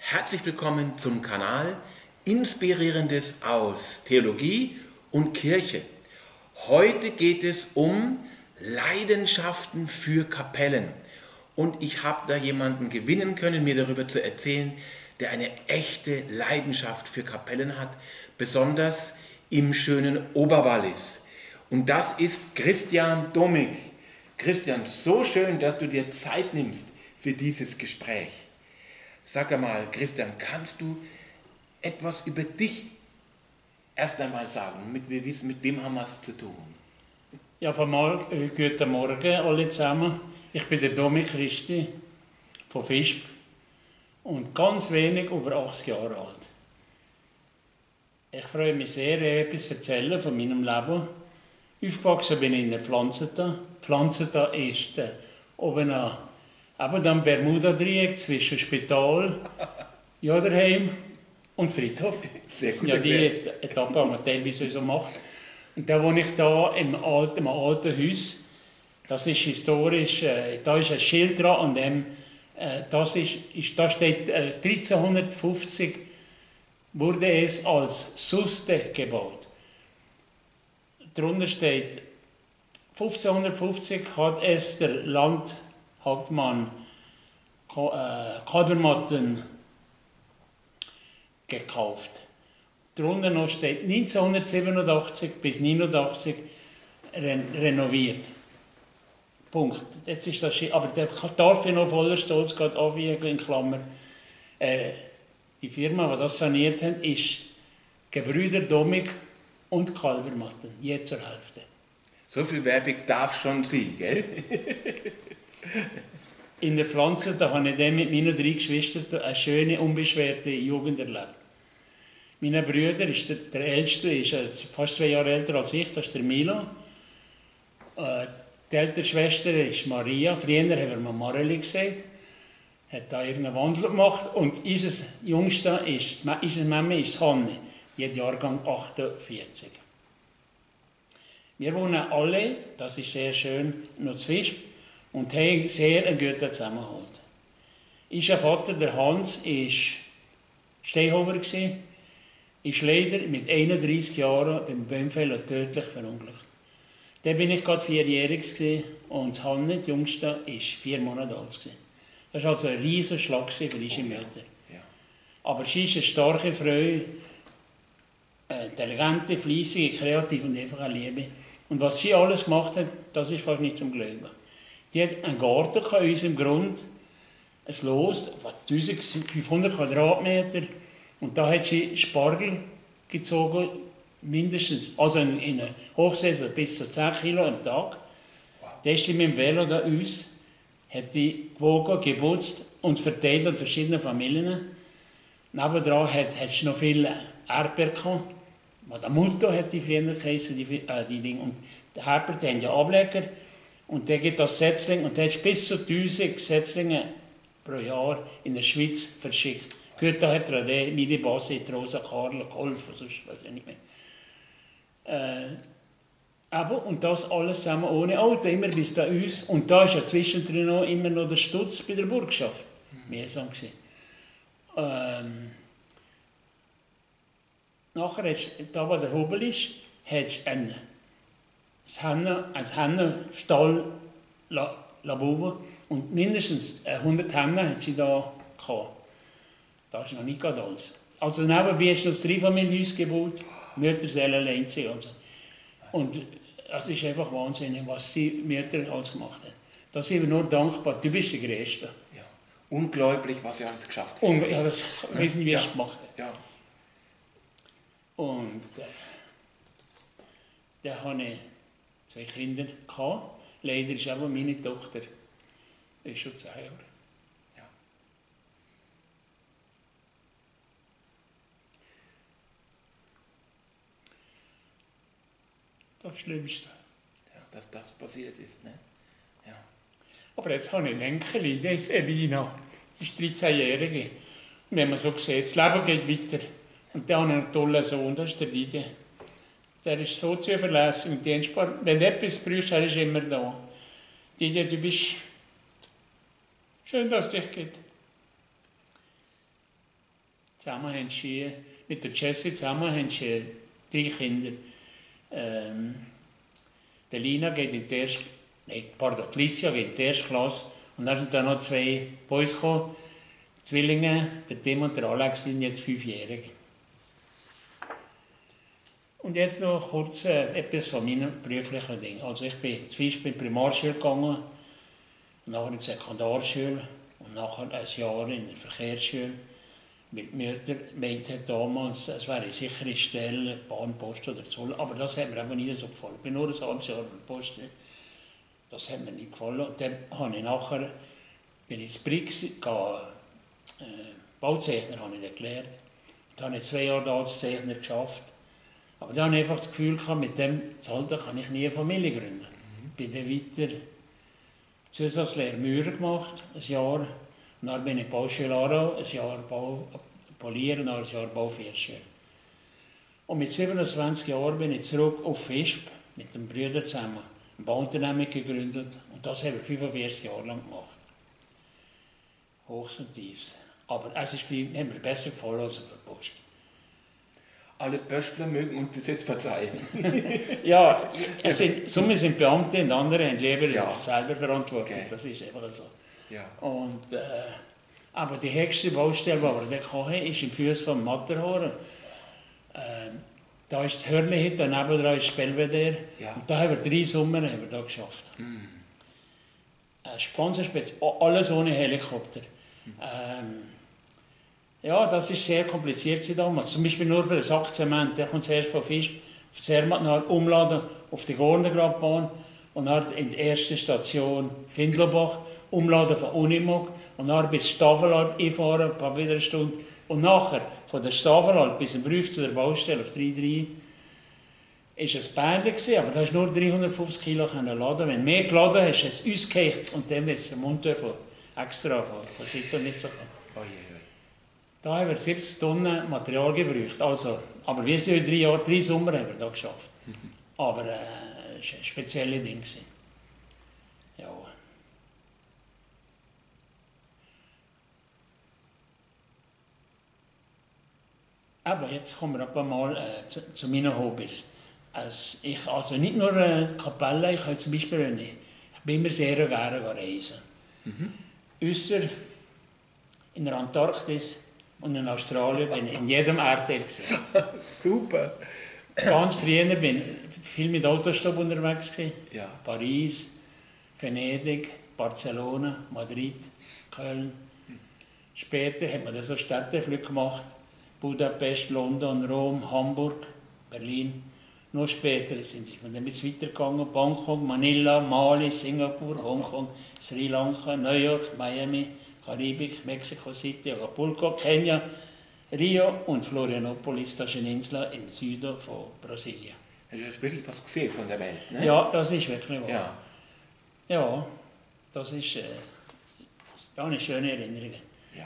Herzlich willkommen zum Kanal Inspirierendes aus Theologie und Kirche. Heute geht es um Leidenschaften für Kapellen. Und ich habe da jemanden gewinnen können, mir darüber zu erzählen, der eine echte Leidenschaft für Kapellen hat, besonders im schönen Oberwallis. Und das ist Christian Domig. Christian, so schön, dass du dir Zeit nimmst für dieses Gespräch. Sag einmal, Christian, kannst du etwas über dich erst einmal sagen? Mit wem haben wir es zu tun? Ja, guten Morgen alle zusammen. Ich bin der Domig Christi von Visp und ganz wenig über 80 Jahre alt. Ich freue mich sehr, etwas zu erzählen von meinem Leben. Aufgewachsen bin ich in der Pflanzeta. Pflanzeta ist oben am Bermuda-Dreieck zwischen Spital, Joderheim und Friedhof. Sehr Das gut sind ja die erklärt. Etappen, die man teilweise so macht. Und da wohne ich da im alten Haus. Das ist historisch, da ist ein Schild dran und da steht 1350 wurde es als Suste gebaut. Darunter steht 1550 hat es der Landhauptmann Kalbermatten gekauft. Darunter noch steht 1987 bis 1989 renoviert. Punkt. Jetzt ist das, aber der darf ich noch voller Stolz gerade anfügen, in Klammer. Die Firma, die das saniert hat, ist Gebrüder Domig und Kalbermatten, je zur Hälfte. So viel Werbung darf schon sein, gell? In der Pflanze, da habe ich dann mit meinen 3 Geschwistern eine schöne, unbeschwerte Jugend erlebt. Mein Bruder, der Älteste, ist fast 2 Jahre älter als ich, das ist der Milo. Die ältere Schwester ist Maria, früher haben wir Mareli gesagt, hat da irgendeinen Wandel gemacht. Und unser Jüngster unsere Mama ist Hanne, die hat Jahrgang 48. Wir wohnen alle, das ist sehr schön, noch zu Visp und haben sehr einen guten Zusammenhalt. Unser Vater, der Hans, war Steinhauer, ist leider mit 31 Jahren beim Böhmfällen tödlich verunglückt. Dann bin ich gerade 4-jährig und Hanne, die Jüngste, war 4 Monate alt. Das war also ein riesiger Schlag für unsere Mütter. Ja. Aber sie ist eine starke Frau, intelligente, fleissige, kreativ und einfach eine Liebe. Und was sie alles gemacht hat, das ist fast nicht zum Glauben. Die hat einen Garten in unserem Grund, ein Los, 1500 Quadratmeter. Und da hat sie Spargel gezogen, mindestens, also in einer Hochsaison bis zu 10 Kilo am Tag. Da ist sie mit dem Velo da uns, hat die gewogen, geputzt und verteilt an verschiedene Familien. Nebendran hat sie noch viele Erdbeeren gehabt. Madame Mutto hat die früher geheißen, die Dinge. Und der Herbert, die haben ja Ableger. Und der gibt das Setzling. Und der hat bis zu 1000 Setzlinge pro Jahr in der Schweiz verschickt. Gehört, da hat er meine Base, die Rosa Karla, geholfen, sonst weiß ich nicht mehr. Und das alles zusammen ohne Auto, immer bis da uns. Und da ist ja zwischendrin noch immer noch der Stutz bei der Bürgschaft. Mühsam gewesen. Nachher, da wo der Hubel ist, hat einen Hennenstall bauen und mindestens 100 Hennen hat sie da gehabt. Das ist noch nicht gerade alles. Also nebenbei ist noch das Dreifamilienhaus gebaut, Müttersäle allein. Und es ist einfach wahnsinnig, was die Mütter alles gemacht haben. Da sind wir nur dankbar. Du bist der Größte. Ja. Unglaublich, was ihr alles geschafft habt. Und ja, das wissen wir, wie es gemacht hat. Ja. Und da hatte ich 2 Kinder. Leider ist aber meine Tochter ist schon 10 Jahre. Ja. Das Schlimmste. Ja, dass das passiert ist, ne? Ja. Aber jetzt habe ich eine Enkelin, die ist Elina, die ist 13-Jährige. Und wenn man so sieht, das Leben geht weiter. Und dann habe ich einen tollen Sohn, das ist der Didier. Der ist so zuverlässig und dienstbar. Wenn du etwas brauchst, er ist immer da. Didier, du bist schön, dass es dich gibt. Zusammen haben sie, mit der Jessie zusammen haben sie 3 Kinder. Die Lina geht in die erste, die Licia geht in die erste Klasse. Und dann sind da noch 2 Boys gekommen, Zwillinge, der Tim und der Alex, sind jetzt 5-Jährige. Und jetzt noch kurz etwas von meinen beruflichen Dingen. Also ich bin zu Fisch in die Primarschule gegangen, nachher in die Sekundarschule und nachher ein Jahr in der Verkehrsschule. Weil die Mutter meinte damals, es wäre eine sichere Stelle, Bahn, Post oder Zoll, aber das hat mir einfach nicht so gefallen. Ich bin nur ein halbes Jahr für die Post, das hat mir nicht gefallen. Und dann habe ich nachher, bin ich ins Brix, Bauzeichner habe ich dann gelernt. Dann habe ich 2 Jahre da als Zeichner geschafft. Aber dann habe ich einfach das Gefühl gehabt, mit dem Alter kann ich nie eine Familie gründen. Ich bin dann weiter Zusatzlehre Maurer gemacht, ein Jahr. Und dann bin ich Bauschule Aarau, ein Jahr Polieren und dann ein Jahr Baufirschule. Und mit 27 Jahren bin ich zurück auf Visp mit dem Brüder zusammen. Ein Bauunternehmen gegründet und das haben wir 45 Jahre lang gemacht. Hochs und Tiefs. Aber es hat mir besser gefallen als auf der Post. Alle Pöstler mögen uns das jetzt verzeihen. Ja, some sind Beamte und andere haben lieber selber Verantwortung. Okay. Das ist einfach so. Ja. Und, aber die höchste Baustelle, die wir da hatten, ist im Fuß vom Matterhorn. Da ist das Hörnli, daneben dran ist das Belvedere. Ja. Und da haben wir 3 Sommer da geschafft. Alles ohne Helikopter. Ja, das war sehr kompliziert damals. Zum Beispiel nur für den Sackzement. Der kommt zuerst von Fisch, auf Zermatt, dann umladen auf die Gornengradbahn und dann in die erste Station Findlbach, umladen von Unimog und dann bis Stavelalp einfahren, wieder eine Stunde. Und nachher, von der Stavelalp bis im Brief zu der Baustelle auf 3,3 war es peinlich, aber da hast du nur 350 Kilo laden. Wenn du mehr geladen hast, hast du es ausgeheicht und dann ist der Monteur extra von Sitternissen gekommen. Da haben wir 70 Tonnen Material gebraucht. Also, aber wir sind in 3 Jahren, 3 Sommer haben wir da geschafft. Aber es war ein spezielles Ding. Ja. Aber jetzt kommen wir ein paar Mal zu meinen Hobbys. Also nicht nur Kapelle, ich habe zum Beispiel ich bin immer sehr gerne reisen. Ausser in der Antarktis und in Australien bin ich in jedem Erdteil gewesen. Super! Ganz früher bin ich viel mit Autostopp unterwegs gewesen. Ja. Paris, Venedig, Barcelona, Madrid, Köln. Später hat man dann so Städteflüge gemacht. Budapest, London, Rom, Hamburg, Berlin. Noch später sind wir dann weitergegangen. Bangkok, Manila, Mali, Singapur, Hongkong, Sri Lanka, New York, Miami, Karibik, Mexico City, Acapulco, Kenia, Rio und Florianopolis, das ist eine Insel im Süden von Brasilien. Hast du wirklich was gesehen von der Welt? Ne? Ja, das ist wirklich wahr. Ja, das ist eine schöne Erinnerung. Ja.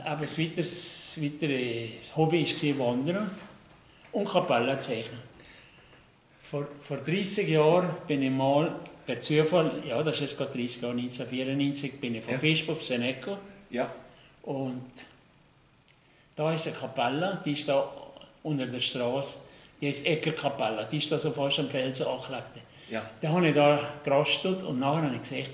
Aber das weitere Hobby war Wandern und Kapellen zeichnen. Vor 30 Jahren bin ich mal per Zufall, ja, das ist jetzt gerade 30 Jahre, 1994, bin ich von Visp auf Seneco. Ja. Und da ist eine Kapelle, die ist da unter der Straße, die ist Eckerkapelle, die ist da so fast am Felsen angeklebt. Ja. Da habe ich da gerastet und nachher habe ich gesagt,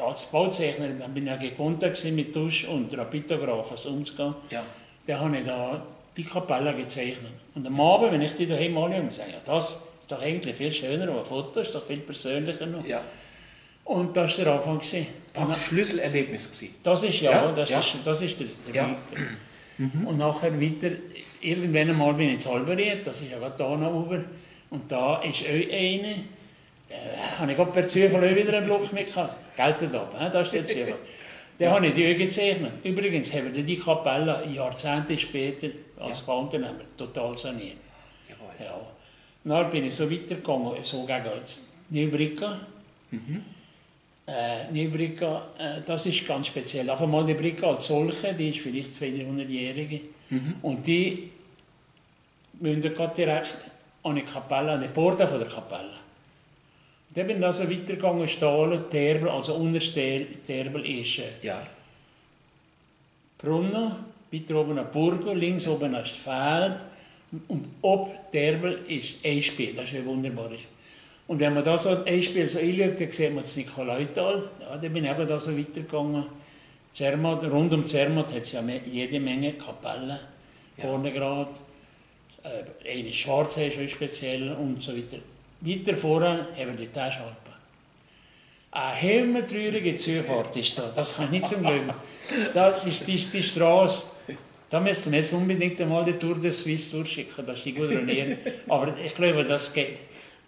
als Bauzeichner bin ich ja gebunden mit Tusch und Rapidograph, also umzugehen. Ja. Da habe ich da die Kapelle gezeichnet. Und am Abend, wenn ich die daheim anschaue, habe ich gesagt, das ist doch eigentlich viel schöner, aber ein Foto ist doch viel persönlicher noch. Ja. Und das war der Anfang. Das war ein Schlüsselerlebnis. Das ist das ist der Weg. Und nachher weiter, irgendwann einmal bin ich in Salberiet, das ist ja gerade da noch oben. Und da ist auch eine, habe ich gerade per Zufall auch wieder einen Block mitgehabt. Geltet ab, das ist der Zufall. Den habe ich die auch gezeichnet. Übrigens haben wir die Kapelle Jahrzehnte später als Bauunternehmer total saniert. Ja. Dann bin ich so weitergegangen, so gegen Neubricka. Neubricka, das ist ganz speziell. Auf einmal die Bricka als solche, die ist vielleicht 200-300-jährige. Und die münden gerade direkt an die Kapelle, an die Porta von der Kapelle. Dann bin ich also weitergegangen, Stahl, Terbel, also unterste Terbel ist Brunnen, weiter oben ein Burgo, links oben das Feld und ob Derbel ist ein Spiel, das ist ja wunderbar. Und wenn man da so ein Spiel so anschaut, dann sieht man das Nikolaital, ja, dann bin ich eben da so weitergegangen. Zermatt, rund um Zermatt hat es ja jede Menge Kapellen, vorne gerade. Eine schwarze ist speziell und so weiter. Weiter vorne haben wir die Täschalpen. Eine himmeltraurige Zufahrt ist da, das kann ich nicht zum Glauben. Das ist die Straße. Da müssten wir jetzt unbedingt einmal die Tour de Suisse durchschicken, dass die gut ruinieren. Aber ich glaube, das geht.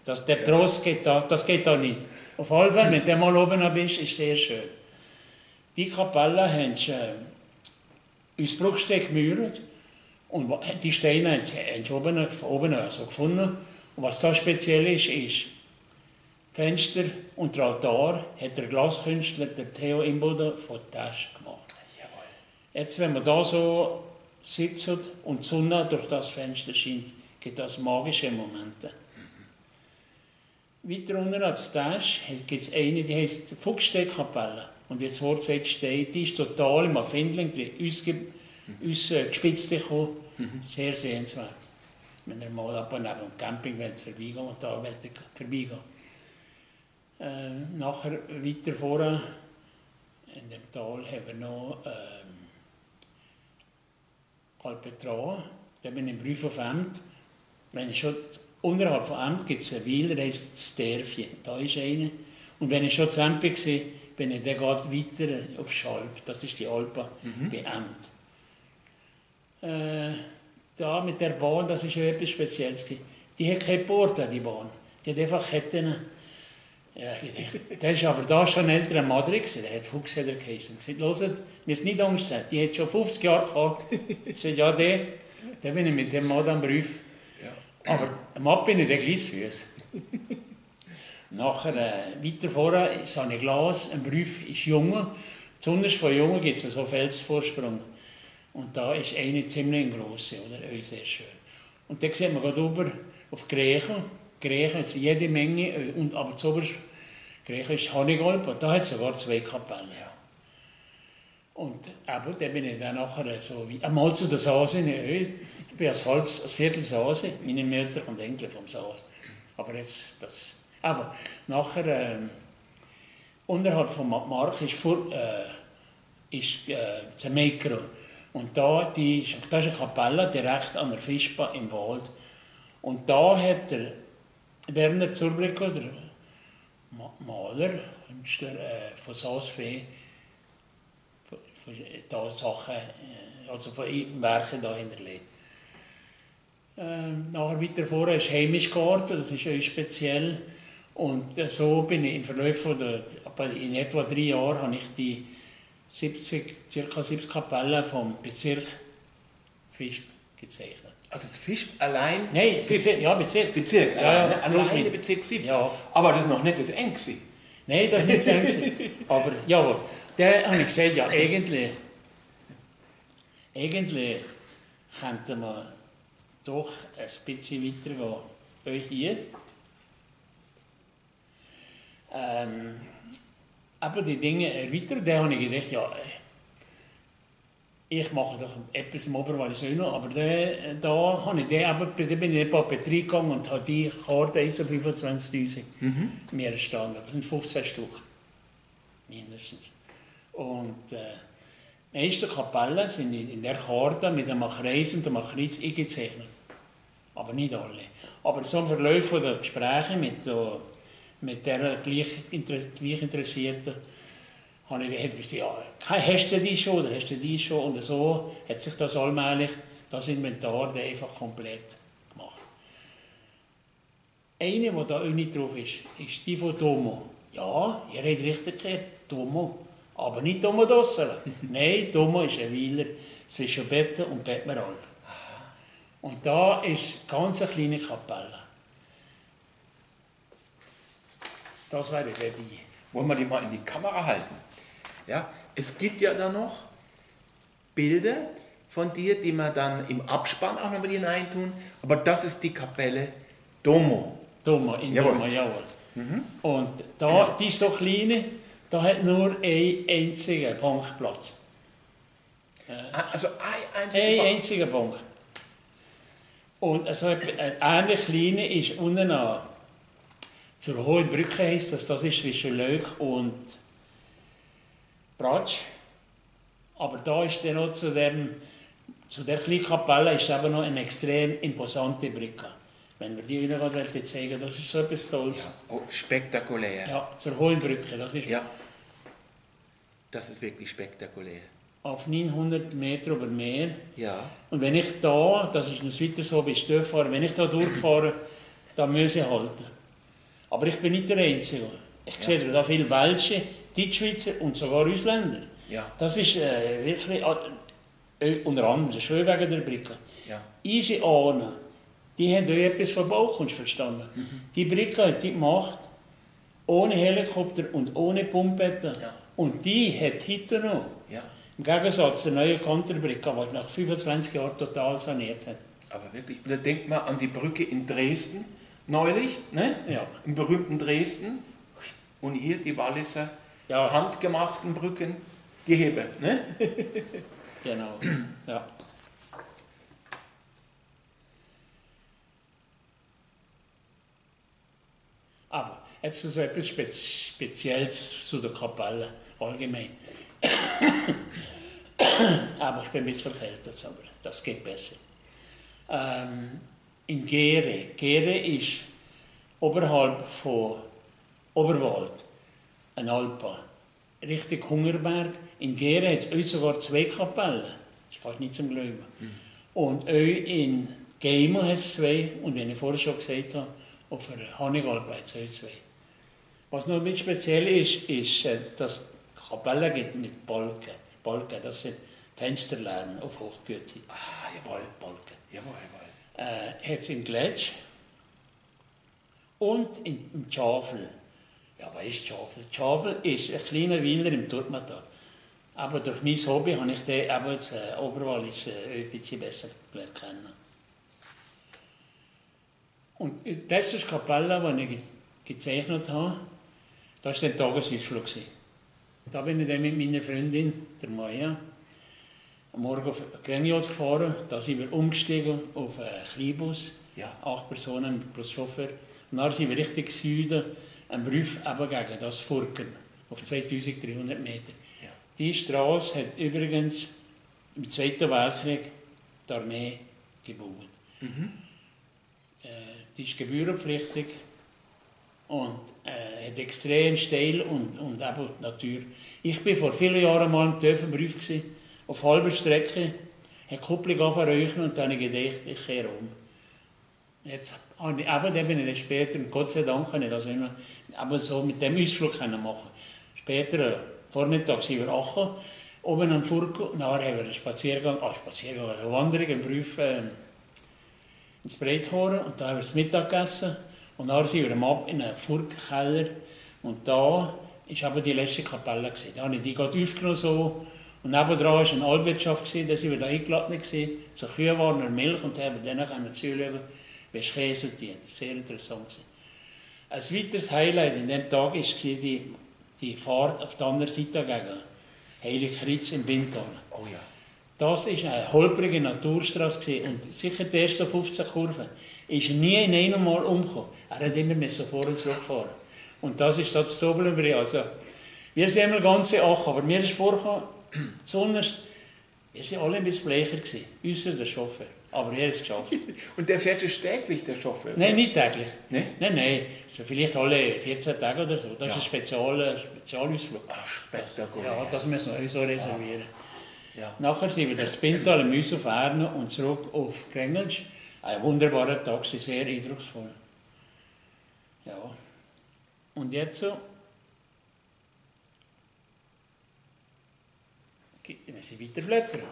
Der Trost geht da, das geht da nicht. Auf jeden Fall, wenn du mal oben bist, ist es sehr schön. Die Kapelle haben uns Bruchsteg gemauert und die Steine haben sie oben so gefunden. Und was da speziell ist, Fenster und der Altar hat der Glaskünstler, der Theo Imboden, von Tasch gemacht. Jawohl. Jetzt, wenn man da so sitzt und die Sonne durch das Fenster scheint, gibt das magische Momente. Weiter unten als Tasch gibt es eine, die heisst Fuchssteg-Kapelle. Und wie das Wort sagt, steht, die ist total im Affindling, die uns gespitzt gekommen. Sehr sehenswert. Wenn ihr mal ab und neben dem Camping vorbeigehen und da vorbeigehen. Nachher weiter vorne in dem Tal haben wir noch Kalpetran, da bin ich im Brief auf Amt. Wenn ich schon unterhalb von Amt gibt es einen Weil, der heisst Sterfje, da ist einer. Und wenn ich schon zu Amt war, bin ich dann weiter auf Schalb, das ist die Alpe bei Amt. Da mit der Bahn, das war schon etwas Spezielles. Die hat keine Porte, die Bahn. Die hat einfach Ketten. Ja, der war aber da schon ein älterer Mann drin, der hat Fuchsheder geheißen. Ich sagte, hört, mir ist nicht Angst, die hat schon 50 Jahre gehabt. Ich sagte, ja, der bin ich mit dem Mann am Brief. Ja. Aber am Ab bin ich der Gleisfüß. Nachher, weiter vorne, ist ein Glas, ein Brief ist Junge. Zuunterst von Jungen gibt es so einen Felsvorsprung. Und da ist eine ziemlich grosse, oder? Sehr schön. Und da sieht man gerade oben auf Griechen. Griechen hat jede Menge, aber zuoberst Griechen ist Hanigalp und da hat es sogar 2 Kapellen. Ja. Und eben, da bin ich dann nachher so wie einmal zu der Saase. Ich bin als Viertel Saase, meine Mutter und Enkel vom Saase. Aber jetzt das. Aber nachher unterhalb von Mark ist Zemekro. Und da ist eine Kapelle direkt an der Fischba im Wald. Und da hat der Werner Zurbricko, der Maler, von Saasfee, da Sachen, also von Werken da hinterlegt. Nachher weiter vorne ist Heimischgarten, das ist auch speziell. Und so bin ich im Verlauf von in etwa 3 Jahren habe ich die ca. 70 Kapellen vom Bezirk Fischb gezeichnet. Also Fischb allein? Nein, Bezirk. Bezirk, ja, alleine Bezirk 70. Ja. Aber das ist noch nicht das Engste. Nein, das ist nicht das Engste. Aber ja, da habe ich gesagt, ja, eigentlich könnte man doch ein bisschen weitergehen. Euch hier. Aber die Dinge weiter, da habe ich gedacht, ja, ich mache doch etwas im Oberwallis noch, aber da bin ich etwa bei 3 gegangen und habe die Karte 25'000 mir erstanden. Das sind 15 Stück, mindestens. Und die meisten Kapellen sind in der Karte mit einem Kreis und einem Kreis eingezeichnet. Aber nicht alle. Aber so im Verlauf der Gespräche mit der gleich Interessierten, habe ich gesagt, ja, hast du die schon oder hast du die schon? Und so hat sich das allmählich, das Inventar, einfach komplett gemacht. Eine, die da auch nicht drauf ist die von Domo. Ja, ihr habt richtig gehört, Domo. Aber nicht Domo Dossela. Nein, Domo ist ein Weiler zwischen Betten und Bettmeralb. Und da ist ganz eine kleine Kapelle. Das wäre die. Wollen wir die mal in die Kamera halten? Ja, es gibt ja da noch Bilder von dir, die wir dann im Abspann auch noch mit hineintun. Aber das ist die Kapelle Domo. Domo, in Domo, jawohl. Und da, die ist so klein, da hat nur ein einziger Bankplatz. Also ein einziger Ein Punkt. einziger Punkt. Und also eine ähnlich kleine ist unten an. Zur Hohen Brücke heisst das ist zwischen Leuch und Bratsch. Aber da ist dann noch zu der kleinen Kapelle ist eben noch eine extrem imposante Brücke. Wenn wir die wieder gerade zeigen, das ist so etwas Tolles. Oh, spektakulär. Ja, zur Hohen Brücke, das ist Ja, das ist wirklich spektakulär. auf 900 Meter über Meer. Ja, Und wenn ich da, das ist ein weiteres Hobby, ich durchfahre, wenn ich da durchfahre, dann muss ich halten. Aber ich bin nicht der Einzige. Ich sehe da viele Welsche, Deutschschweizer und sogar Ausländer. ja, Das ist wirklich, unter anderem, schon wegen der Brücke. ja. Unsere Ahnen, die haben auch etwas von Baukunst verstanden. Die Brücke hat die gemacht, ohne Helikopter und ohne Pumpetten. Ja. Und die hat heute noch. Ja, Im Gegensatz zur neuen Kanterbrücke, die nach 25 Jahren total saniert hat. aber wirklich. Und da denkt man an die Brücke in Dresden neulich, ne? Ja. Im berühmten Dresden. Und hier die Walliser Ja. handgemachten Brücken, die Hebe. Ne? Genau. Ja. Aber jetzt so etwas Spezielles zu der Kapelle allgemein. Aber ich bin ein bisschen verkältet, aber das geht besser. In Gere. Gere ist oberhalb von Oberwald, ein Alpa. Richtig Hungerberg. In Gere hat es sogar 2 Kapellen. Das ist fast nicht zum Glauben. Und in Geimo hat es 2. Und wie ich vorher schon gesagt habe, auf der Hanigalp hat es 2. Was noch ein bisschen speziell ist, dass es Kapellen gibt mit Balken. Balken, das sind Fensterläden auf Hochgüte. Ah, jawohl. Balken. Jawohl, jawohl. Hat es in Gletsch und im Tschafel. Ja, was ist Tschafel? Tschafel ist ein kleiner Weiler im Turmatal. Aber durch mein Hobby habe ich den eben jetzt Oberwallis ein bisschen besser kennen. Und die letzte Kapelle, die ich gezeichnet habe, das war der Tagesausflug. Da bin ich dann mit meiner Freundin, der Maya, am Morgen auf Grenjals gefahren. Da sind wir umgestiegen auf einen Kleinbus, Ja. 8 Personen plus Chauffeur. Und dann sind wir Richtung Süden, einen Brief eben gegen das Furken, auf 2300 Meter. Ja. Die Straße hat übrigens im Zweiten Weltkrieg die Armee gebaut. Die ist gebührenpflichtig und hat extrem steil und eben die Natur. Ich war vor vielen Jahren mal im Töfenbrief, auf halber Strecke, hat die Kupplung angefangen und dann habe ich gedacht, ich kehre um. Jetzt habe ich, dann bin ich dann später, und Gott sei Dank, kann ich das immer so mit dem Ausflug machen. Später, Vormittag sind wir Achen, oben am Furko, und dann haben wir einen Spaziergang, eine Wanderung, einen Brief ins Breithorn, und da haben wir das Mittag gegessen. Und dann sind wir am Abend in einen Furkenkeller, und da war eben die letzte Kapelle. Da habe ich die gerade aufgenommen. So. Und nebenan war eine Alpwirtschaft, da sind wir da eingeladen. So Kühe waren und Milch, und haben dann zuschauen, wie es Käse dient. Sehr interessant. Ein weiteres Highlight in diesem Tag war die Fahrt auf der anderen Seite gegen Heiligkreuz im Bintal. Oh ja. Das war eine holprige Naturstraße und sicher die ersten 15 Kurven ist nie in einem Mal umgekommen. Er hat immer so vor und zurückgefahren. Und das ist das Doppelbrie. Also, wir sind einmal ganze Ach, aber mir ist vorgekommen, besonders, wir waren alle ein bisschen bleicher gewesen, ausser der Chauffeur. Aber er hat es geschafft. Und der fährt es täglich, der Chauffeur? Nein, nicht täglich. Nee? Nein. So vielleicht alle 14 Tage oder so. Das Ja. ist ein Spezialausflug. Ach, spektakulär. Ja, das müssen wir uns so reservieren. Ja. Nachher sind wir das Bintal am auf Erne und zurück auf Grengelsch. Ein wunderbarer Tag, sehr eindrucksvoll. Ja. Und jetzt so. Wir müssen weiter blättern.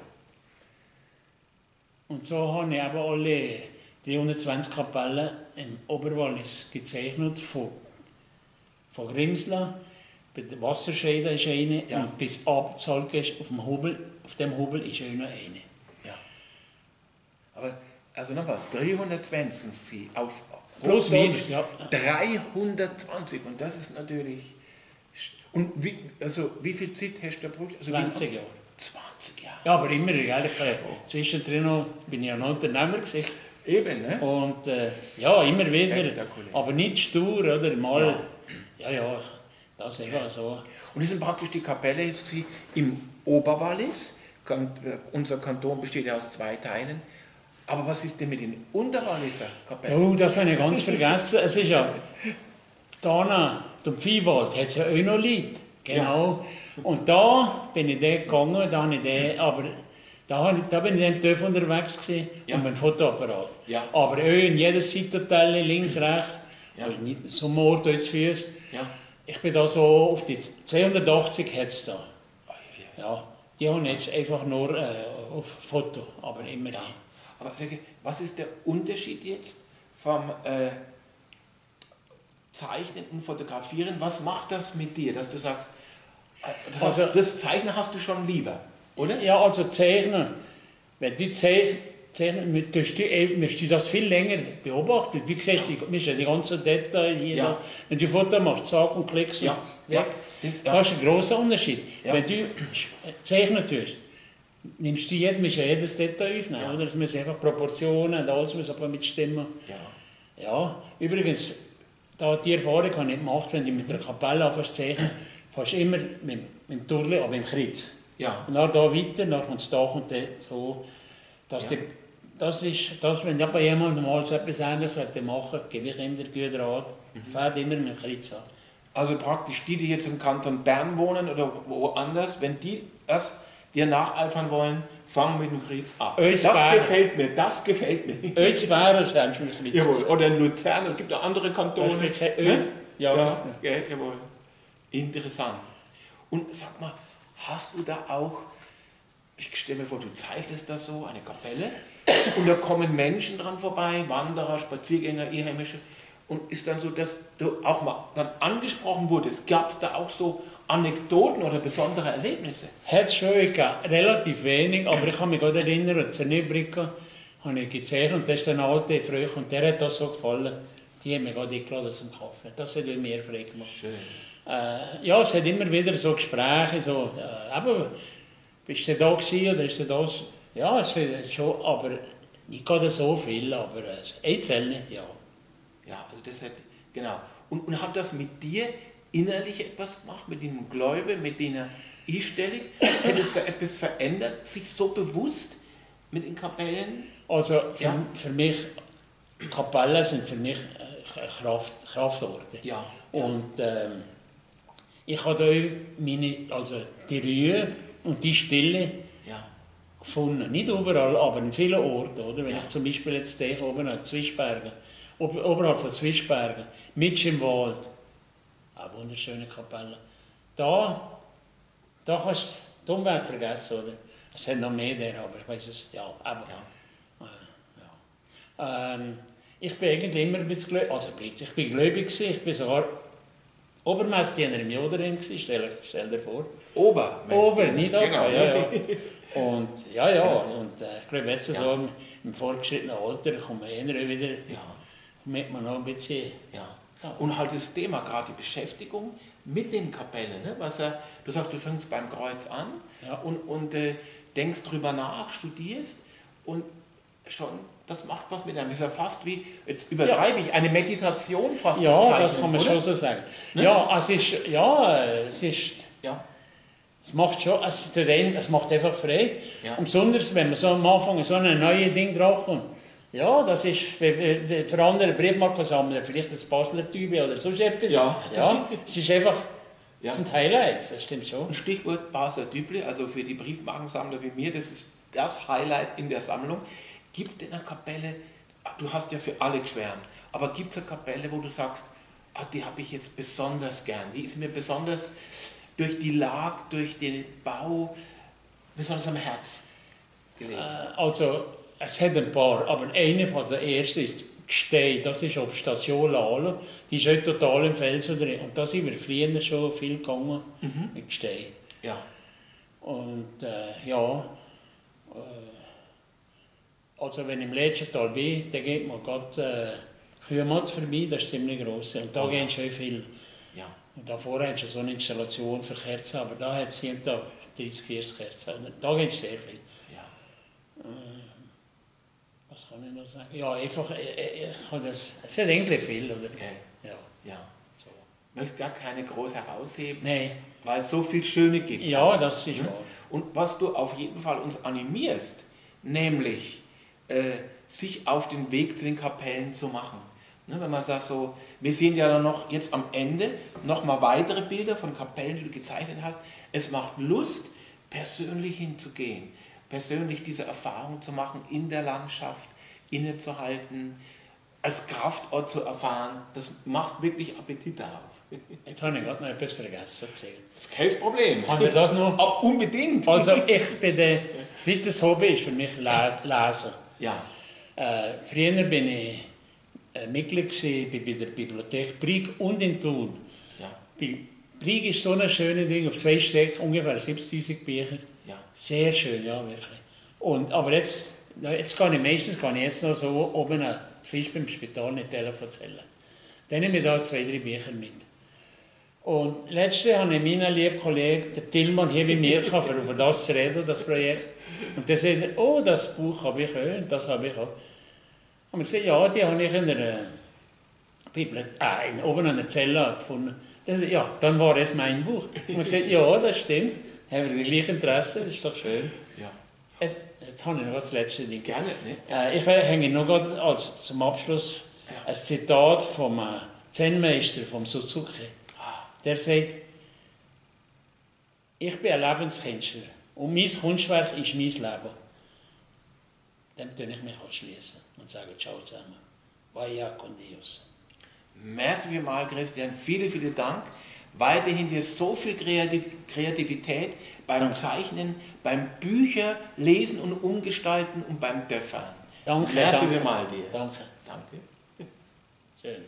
Und so habe ich eben alle 320 Kapellen im Oberwallis gezeichnet, von Grimsla, bei der Wasserscheide ist eine, Ja. und bis Abzalgest auf dem Hubel, auf dem Hubel ist auch noch eine. Ja. Aber, also nochmal, 320 sind sie auf Plus, Hochdeutsch, minus, ja. 320, und das ist natürlich... Und wie viel Zeit hast du gebraucht? Also 20 Jahre. 20 Jahre. Ja, aber immer, ehrlich, zwischendrin noch, bin ich ja noch Unternehmer gewesen. Eben, ne? Und ja, immer wieder, Spektakulär. aber nicht stur, oder? Mal, ja, das ist einfach so. Und das sind praktisch die Kapelle jetzt im Oberwallis. Unser Kanton besteht ja aus 2 Teilen. Aber was ist denn mit den Unterwalliser Kapellen? Oh, das habe ich ganz vergessen. Es ist ja, da im Viehwald hat es ja auch noch Lied. Genau. Und da bin ich dort gegangen, aber da bin ich im TÜV unterwegs gewesen, und mit dem Fotoapparat. Ja. Aber auch in jedes Seitenteil, links, rechts, nicht so am Ort zu Füßen. Ja. Ich bin da so auf die 280 hat es da. Ja, die haben jetzt einfach nur auf Foto, aber immerhin. Aber was ist der Unterschied jetzt vom Zeichnen und Fotografieren? Was macht das mit dir, dass du sagst, das Zeichnen hast du schon lieber, oder? Ja, also Zeichnen, wenn du zeichnen, musst du das viel länger beobachten. Wie gesagt, die ganzen Details hier, da. Wenn du ein Foto machst, zack und klickst weg. Das ist ein grosser Unterschied. Wenn du zeichnen tust, musst du jedes Detail aufnehmen. Oder? Es müssen einfach Proportionen und alles muss aber mitstimmen. Ja, übrigens, die Erfahrung habe ich gemacht, wenn du mit der Kapelle anfängst zu zeichnen, fast immer mit dem Turli, aber im Kreuz. Ja. Und dann da weiter, dann kommt das Dach und so. Das ist das, wenn ich bei jemandem mal so etwas anderes machen will, gebe ich ihm den guten Rat, fährt immer mit dem Kreuz an. Also praktisch die jetzt im Kanton Bern wohnen oder woanders, wenn die das dir nacheifern wollen, fangen mit dem Kreuz an. Das gefällt mir. Ösbären sind schon mit dem Kreuz. Jawohl, oder in Luzern, es gibt auch andere Kantone. Ja, jawohl. Interessant. Und sag mal, hast du da auch, ich stelle mir vor, du zeichnest das so, eine Kapelle, und da kommen Menschen dran vorbei, Wanderer, Spaziergänger, Einheimische, und ist dann so, dass du auch mal dann angesprochen wurdest. Gab es da auch so Anekdoten oder besondere Erlebnisse? Hat es schon gegeben, relativ wenig, aber ich kann mich gerade erinnern, an Zernebrücke habe ich gezeichnet, und das ist ein alter früher, und der hat das so gefallen. Die haben mich gerade eingeladen zum Kaffee. Das hat mir frei gemacht. Schön. Ja, es hat immer wieder so Gespräche, so, bist du da gewesen oder ist du das? Ja, es ist schon, aber nicht gerade so viel, aber einzelne, ja. Ja, also das hat, genau. Und hat das mit dir innerlich etwas gemacht, mit dem Glaube, mit deiner Einstellung? Hat es da etwas verändert, sich so bewusst mit den Kapellen? Also für mich, Kapellen sind für mich Kraftorte. Ja. Und ich habe da die Ruhe und die Stille gefunden. Nicht überall, aber in vielen Orten. Oder? Wenn ich zum Beispiel jetzt denke, oben an Zwischbergen, oberhalb von Zwischbergen, mitten im Wald, eine wunderschöne Kapelle. Da kannst du die Umwelt vergessen, oder? Es sind noch mehr da, aber ich weiß es, ich bin eigentlich immer ein bisschen gläubig, ich bin gläubig gewesen, ich bin sogar Obermessdiener im Jodering gewesen, stell dir vor. Ober, nicht Ober, genau. Ja. Und ich glaube jetzt so im fortgeschrittenen Alter kommt man eher wieder, merkt man noch ein bisschen. Ja. Und halt das Thema, gerade die Beschäftigung mit den Kapellen, ne? Du sagst, du fängst beim Kreuz an und denkst drüber nach, studierst und schon, das macht was mit einem. Das ist ja fast wie, jetzt übertreibe ich, eine Meditation fast. Ja, das kann man schon so sagen. Ne? Es macht schon, es macht einfach frei. Ja. Und besonders, wenn man so am Anfang so ein neues Ding draufkommt. Ja, das ist für andere Briefmarkensammler vielleicht das Basler Tübe oder so etwas. Ja, es ist einfach, das sind Highlights, das stimmt schon. Ein Stichwort Basler Tüble, also für die Briefmarkensammler wie mir, das ist das Highlight in der Sammlung. Gibt es in einer Kapelle, du hast ja für alle geschwärmt, aber gibt es eine Kapelle, wo du sagst, die habe ich jetzt besonders gern, die ist mir besonders durch die Lage, durch den Bau, besonders am Herz gelegen? Also, es hat ein paar, aber eine von der ersten ist Gstein, das ist auf Station Lalo, die ist heute total im Felsen drin. Und da sind wir früher schon viel gegangen mit Gstein. Ja. Und also wenn ich im letzten Tal bin, dann geht man gerade Kühlmatz vorbei, das ist ziemlich gross. Und da gehen schon viel. Ja. Und da vorher hast du so eine Installation für Kerzen, aber da hat es jeden Tag 30, 40 Kerzen. Da geht es sehr viel. Ja. Was kann ich noch sagen? Ja, einfach, es hat irgendwie viel, oder? Okay. Ja. Ja. So. Du möchtest gar keine groß herausheben, Nein. weil es so viel Schöne gibt. Ja, das ist wahr. Und was du auf jeden Fall uns animierst, nämlich sich auf den Weg zu den Kapellen zu machen. Ne, wenn man sagt so, wir sehen ja dann noch jetzt am Ende nochmal weitere Bilder von Kapellen, die du gezeichnet hast. Es macht Lust, persönlich hinzugehen, persönlich diese Erfahrung zu machen, in der Landschaft innezuhalten, als Kraftort zu erfahren. Das macht wirklich Appetit darauf. Jetzt habe ich gerade noch etwas vergessen gesehen. Das ist kein Problem. Haben wir das noch? Aber unbedingt. Also ich bin das weiteres Hobby ist für mich Lesen. Ja. Früher bin ich Mitglied bei der Bibliothek Brig und in Thun. Ja. Brig ist so ein schönes Ding, auf 2 Stück, ungefähr 70'000 Bücher. Ja. Sehr schön, ja, wirklich. Aber jetzt gehe ich meistens noch so oben an Fisch beim Spital in die Telefon. Dann nehme ich da 2, 3 Bücher mit. Und letztes habe ich meinen lieben Kollegen, der Tillmann, hier bei mir gehabt, über das zu reden, das Projekt. Und der sagt, oh, das Buch habe ich auch und das habe ich auch. Und wir gesagt, ja, die habe ich in der oben an der Zelle gefunden. Der sagt, ja, dann war es mein Buch. Und wir gesagt, ja, das stimmt. Haben wir gleich Interesse, das ist doch schön. Ja. Jetzt habe ich noch das letzte Ding. Gerne, ne? Ich hänge noch gerade zum Abschluss ein Zitat vom Zen-Meister, vom Suzuki. Der sagt, ich bin ein Lebenskünstler und mein Kunstwerk ist mein Leben. Dem tue ich mich anschließen und sage ciao zusammen. Vaya con Dios. Merci vielmals, Christian. Vielen Dank. Weiterhin dir so viel Kreativität beim Zeichnen, beim Bücher lesen und umgestalten und beim Töpfern. Danke. Merci vielmals dir. Danke. Danke. Schön.